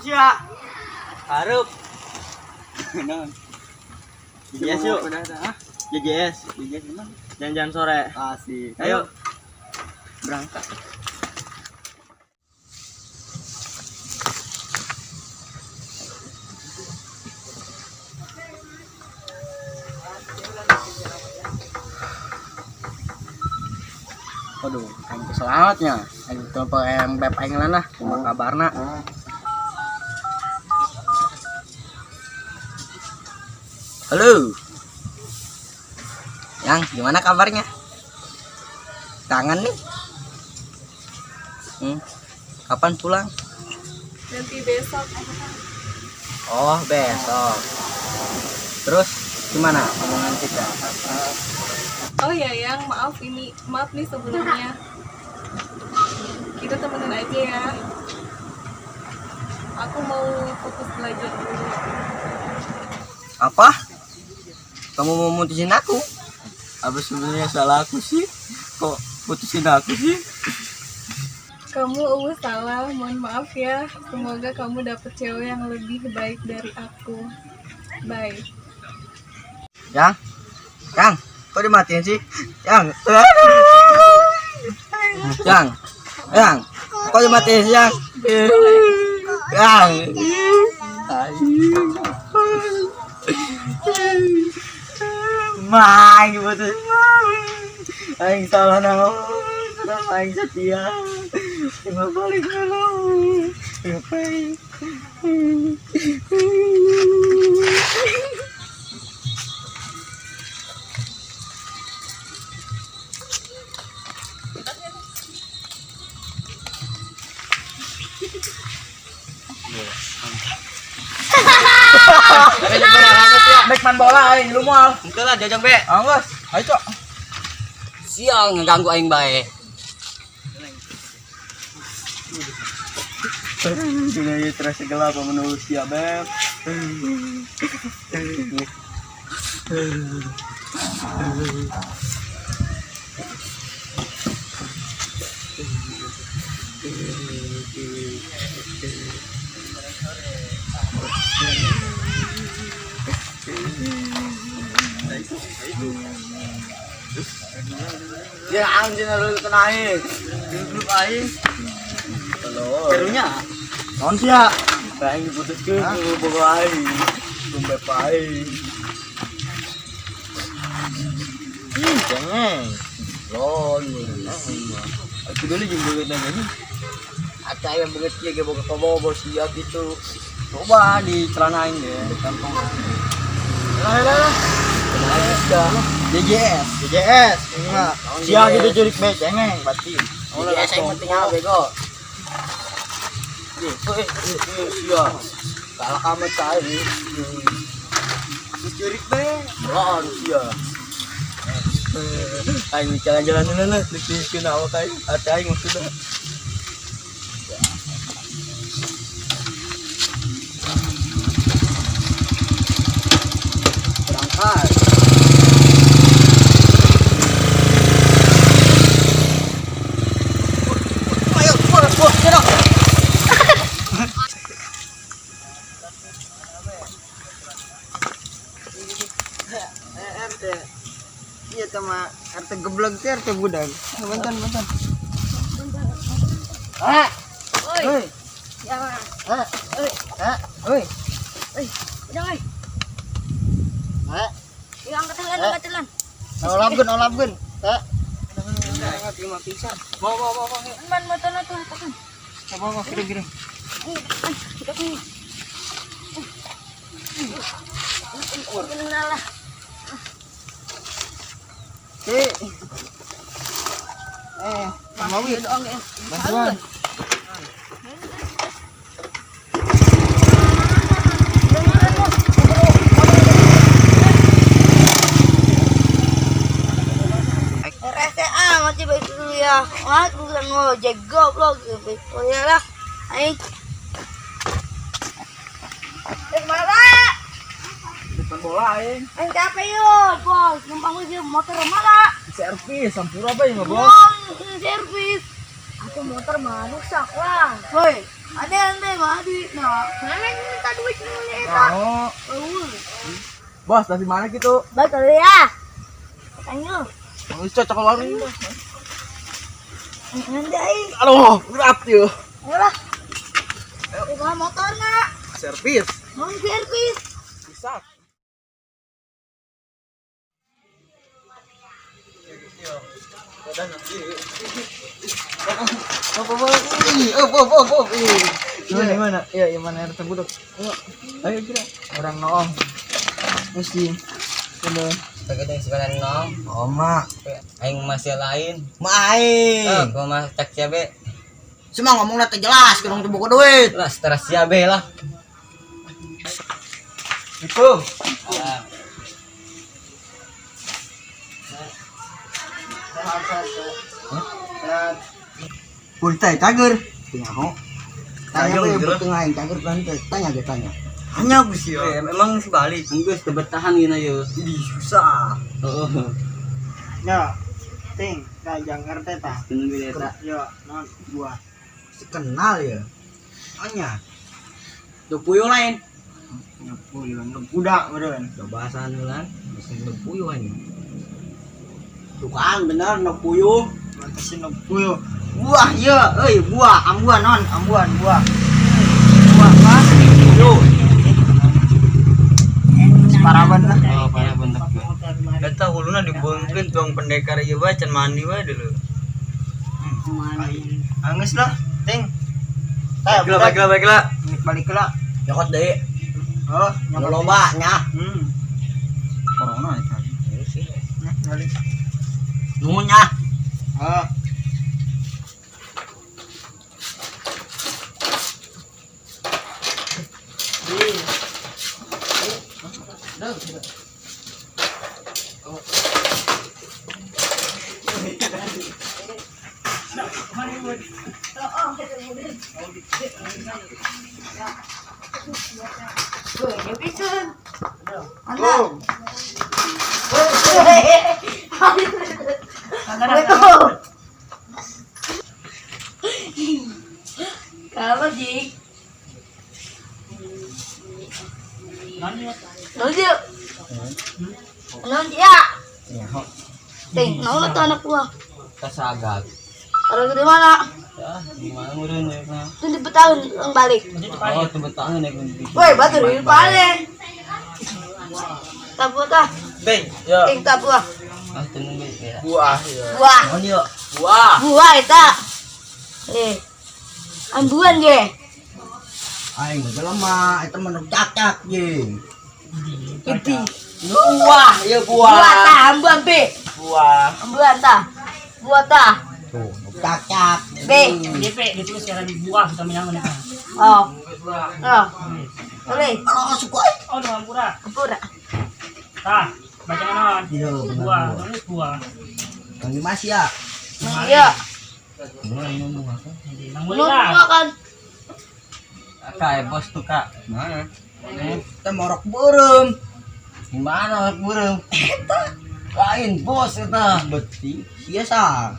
Masih ya. Harap. Naon? JJS yuk. Udah, udah, ah. JJS. JJS gimana? Jalan-jalan sore. Asik. Ayo. Berangkat. Waduh, aing kesel amatnya. Aing telepon yang beb aing lah nah, kumaha kabarna. Halo. Yang, gimana kabarnya? Kangen nih. Kapan pulang? Nanti besok. Oh, besok. Terus gimana omongan kita? Oh ya, Yang, maaf ini, maaf nih sebelumnya. Kita temenan aja ya. Aku mau fokus belajar dulu. Apa? Kamu mau mutusin aku? Apa sebenarnya salah aku sih? Kok putusin aku sih? Kamu salah, mohon maaf ya. Semoga kamu dapet cewek yang lebih baik dari aku. Bye. Yang, Yang, kok dimatiin sih? Yang, Yang, Yang, kok dimatiin sih, Yang? Yang, Maing putus. Aing salah naon? Kenapa aing setia? Cuma balik dulu. Ngapain? Baik main bola aing lu moal. Enggak lah, jajang be. Anggus, ayo cok. Sial ngeganggu aing bae. Dunia ini terasa gelap menurut sia beb. Ya anjing lu kena aing. Duduk aing. Telur. Karunya. Non sia. Aing diputuskeun ku bogo aing. Beb aing. Ih, cengeng. Lon. Aku dulu jeung beungeut nanya. Ata yang beungeut kieu ge boga kobo sia gitu. Coba di celana aing deh, di kantong. Lah lah lah. JJS. JJS, enggak. Sia gitu jurik be cengeng berarti. JJS yang penting apa bego. Sia. Kalah amat aing. Terus jurik be. Lon sia. Aing jalan-jalan dulu lah, dikiskeun awak aing, ate aing maksudna. Berangkat. Ayo, keluar, keluar, keluar. RT. Iya sama RT geblek teh RT budak. Bentar, bentar. Ah, Oi, Hei, ya, ah, oi, ah, oi. oi, udah oi. Ah, Yuk angkat telan, angkat telan. olapkeun, olapkeun. Ah. terima pisan. Bawa, bawa, bawa, bawa. Man motor tuh tekan. Bawa, bawa, kirim, kirim. Lah. Eh. Eh, mau ya? Bantuan. RSTA masih baik dulu ya. Wah, bukan ngojek goblok gitu ya lah. Aing. Mana? Depan bola aing. Aing capek yuk, bos. Numpang lagi motor mana? Servis, sampura apa ya, Bos? Bos, servis. Aku motor mah rusak lah. Woi, Ada yang teh mah duit nah. Mana yang minta duit nu eta? Oh. Eueuh. Bos, dari mana gitu? Baik kali ya. Tanya. Geus cocok warung. Nanti aing. Aduh, berat yeuh. Ayo lah. Bawa motor nak. Servis. Mau servis. Bisa. Apa? Gimana gimana? Iya, gimana RT budak? Ayo kira. Orang noong. Mesti. Udah. Sebagai yang nong. Oma, Aing masih lain. ma aing. Eh, gua mah cek sia be. Cuma ngomongna teh jelas, kudu teu buku duit. Lah stres sia be lah. Itu. Pulta cager. Tengah Tanya Tanya we gitu. beteng aing cager kan teh. Tanya ge tanya. Hanya aku sih. Eh, emang si Bali geus teu bertahan gini yeuh. Ih, susah. Heeh. Ya. Ting, kajang RT tah. Teu eta. Yo, non buah. Kenal ya. Hanya. Tuh puyuh lain. Puyuh, kuda meureun. Coba bahasan ulan, bisa nu puyuh anjing. Tuh kan bener nok puyuh. Mantap nok puyuh. Buah ya, euy buah, ambuan non, ambuan buah. Buah mah Puyuh. paraban lah. Oh, parah bentuk. Eta huluna dibuangkeun tuang pendekar ieu bae can mandi bae dulu. Anggeus lah, ting. Tah, Baiklah, baiklah, baiklah. Balik lah. Nyokot deui. Oh, Nu loba nya. Corona eta. Nah, balik. Nuhun nya. Oh. Assalamualaikum. Kalau Jik. Nol yuk. Nol ya. Ting, nol tuh anak gua. Kasagag. Orang di mana? Ya, gimana meureun ya? Itu di petahun ang balik. Oh, teu betahan ya. Woi, batu di paling. Tabu tah. Beng, ya. Ting tabu ah. Ah, teu nunggu ya. Buah ya. Buah. Naon yeuh? Buah. Buah eta. Eh. Ambuan ge. Aing mah jelema eta mah nu cacak jeung. Itu. Buah, ya buah. Buah tah ambuan be. Buah. Ambuan tah. Buah tah. Tuh, nu cacak. B. DP ditulis secara di buah vitamin apa nih? Oh. Oh. Boleh. Kalau suku aing. Oh, dengan pura. Pura. Tah, baca naon? Iya, bener, Buah, buah. nulis buah. Kang Dimas ya. Iya. Nang Lu boleh lah. makan. Kak, bos tuh kak. Mana? Eta morok beureum. Gimana burung? Lain bos eta. Beti sia sa.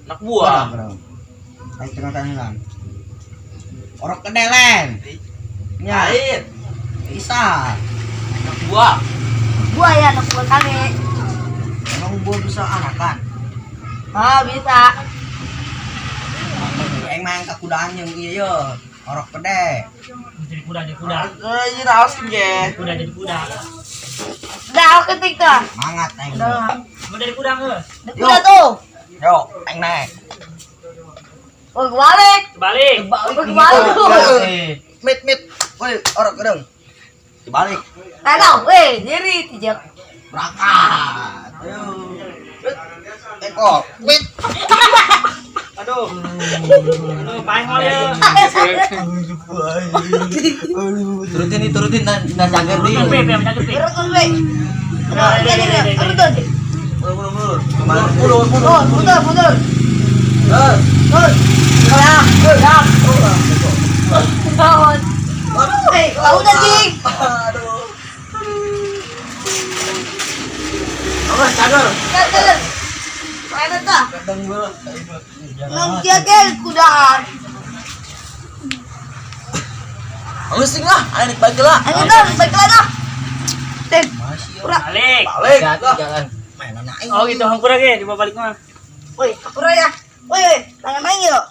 Anak buah. Aing tengah tanya Orok kedelen. Nya. Lain. Bisa. Anak buah. Buah ya anak buah kami. Emang buah bisa anakan. Ah, bisa. Aing main ka kudaan jeung ieu ye. Orok gede. Jadi kuda, jadi kuda. Ini raos ge. Kuda jadi kuda. Udah, aku ketik tuh. Semangat aing. Udah. Mau dari kuda ke? Udah tuh. Yo, aing naik. Oh, balik. Balik. Oh, kebalik tuh. Mit mit. Woi, orok gedeng. Dibalik. Tahu, weh, nyeri tijak. Berangkat. Ayo. Engkol. Mit. Aduh. Aduh, pahol ya. Turutin nih, turutin dan jaga di. P, P, jaga P. Urut, weh. Urut, urut. Mundur, mundur. Mundur, mundur. Oh, mundur, mundur. Eh, Ya, ya. Bangun. Eh, udah, Jing. Aduh. Apa, cagar? Cagar. Mana tah? Kadang gua. Nang jagal kudaan. Geus lah, aing balik lah. Ayo dah, balik lah dah. Tin. Pura. Balik. Balik. Hati-hati Lah. jalan. Mainan aing. Oh gitu hampura ge dibawa balik mah. Woi, hampura ya. Woi, tangan aing yuk.